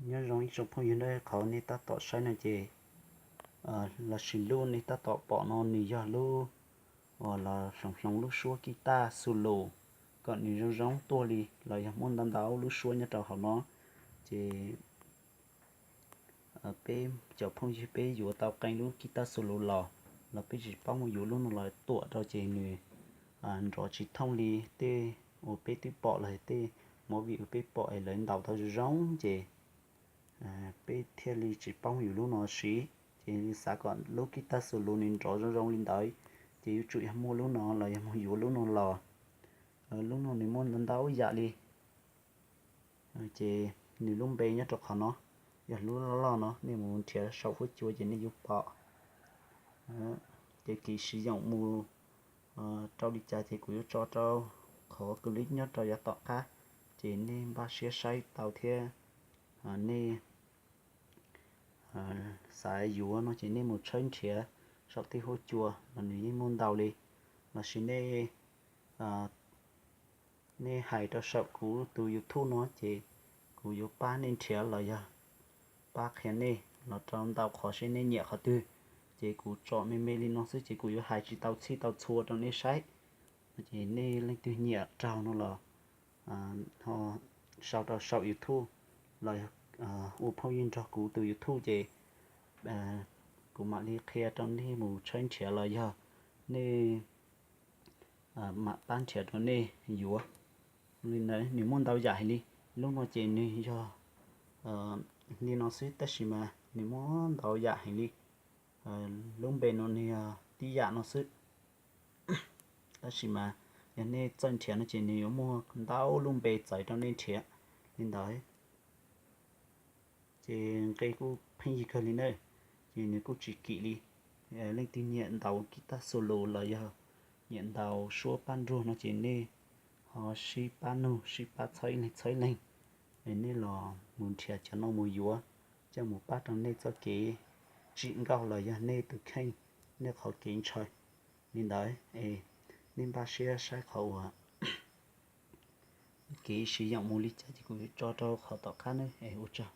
Nyob zoo ib tsoom phooj ywg, qhov nej tab tom saib no ces lossis lub nej tab tom pom no nws yog lub uas los hloov hloov lub suab kib taj xu lus kom nws zoo zoo tuaj li los yog muaj ntau ntau lub suab nyob rau hauv no. Ces peb cov phooj ywg peb yuav tau qee lub kib taj xu lus los, los peb tsis paub mus yuav lub no los tuam rau ces nws nrov tsis thooj li tej uas peb twb pom los tej movie uas peb pom es lawv ntaus tau zoo zoo ces peb thiaj li tsis paub mus yuav lub no siv. Ces xav kom lub kib taj xu lus nws nrov zoo zoo li ntawd ces yuav tsum yog muaj lub no los yog mus yuav lub no los. Lub no nws muaj ntau ntau yam li, ces nws lub npe nyob rau qhov no, yog lub loj loj no nej mus nrhiav saum huab cua ces nej yuav pom. Ces kev siv yoom mus rau li cas ces kuv yuav tso rau qhov clip nyob rau yav tom qab, ces nej npaj siab saib tau thiab. Nej xav yuav no ces nej mus tshawb nrhiav saum tej huab cua los nws yeej muaj ntau li, lossis nej nej hais rau saum kuv tus YouTube no ces kuv yuav pab nej nrhiav los yog pab qhia nej los rau ntau qhov seb nej nyiam qhov twg. Ces kuv tsom me me li no xwb ces kuv yuav hais tsis tau txhij tau txhua rau nej saib. Ces nej leej twg nyiam raug no los ho sau rau saum YouTube los yog ua phooj ywg nrog kuv tus YouTube ces kuv mam li qhia rau nej mus tshawb nrhiav los yog nej mam pab nrhiav rau nej yuav. Li ntawd nws muaj ntau yam heev li. Lub no ces nws yog li no xwb tab sis mas nws muaj ntau yam heev li. Lub npe no nws yog tib yam no xwb, tab sis mas yog nej txawj nrhiav no ces nws yuav muaj ntau lub npe txawv rau nej nrhiav li ntawd. Ces nqe kuj pheej yig kawg li na, ces nws kuj tsis kim li. Leej twg nyiam ntaus kib taj xu lus los yog nyiam ntaus suab pab nruag no ces nej ho sib pab nug sib pab txhawb ib leeg txhawb ib leeg, es nej los mus nrhiav cov no mus yuav, coj mus pab rau nej txoj kev tsim nkauj los yog nej tus kheej, nej qhov kev ntshaw li ntawd. Es nej npaj siab saib qhov uas kev siv yoom mus li cas ces kuv yuav tso rau qhov tom qab ne. Es ua tsaug.